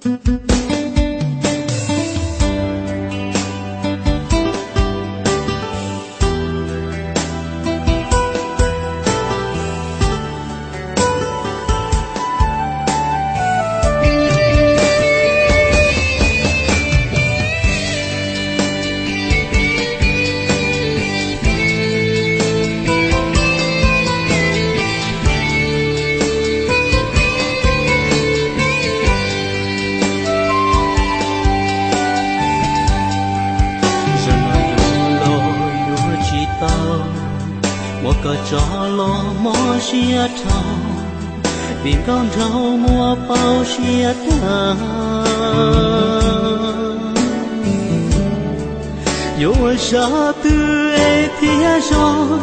Zaum no yuav los yuav tsis tau, muab koj tso los mob siab dhau, vim nkauj nraug muaj pauj siab tag. Yuav ua zaj twg es thiaj zoo,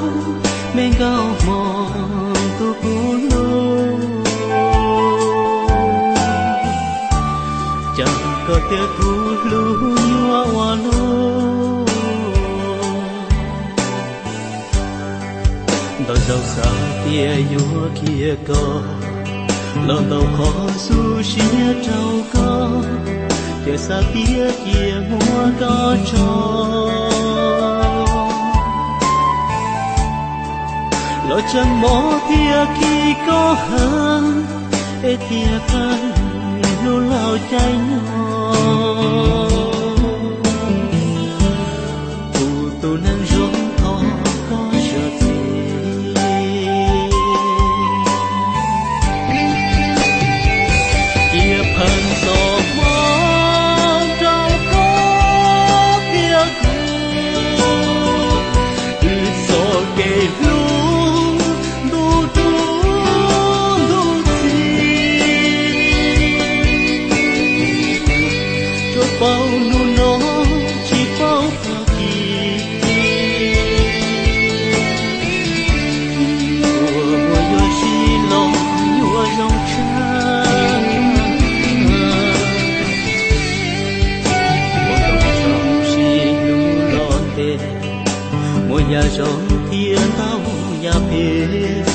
me nkauj hmoob tus kuv hlub, cas koj tias kuv hlub nyuaj ua luaj. Ntau zaus xav tias yuav khiav koj, los ntau qhov xub siab rau koj, thiaj xav tias cia muab koj tso. Los tseem mob thiab khib koj heev, es thiaj pab hlub laus caij nyoog. Kuv tus neeg zoo thov koj zam txim, cia pheej txo hmoov rau koj thiab kuv, wb txoj kev hlub ntuj dub ntuj txiv. Tsuas paub hnub no tsis paub tag kis, uas muaj yuav sib los yuav zoo tshaj. Muaj zoo tshaj sib hlub los ntev, muaj yam zoo thiab ntau yam phem,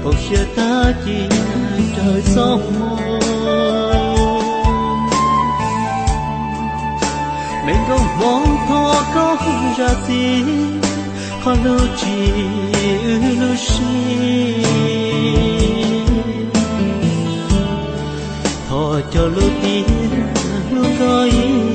poob siab tag ci raws txoj hmoo. Me nkauj hmoob thov koj zam txim, qhov lub txim wb lub siab, thov cov lub tiag hlub koj ib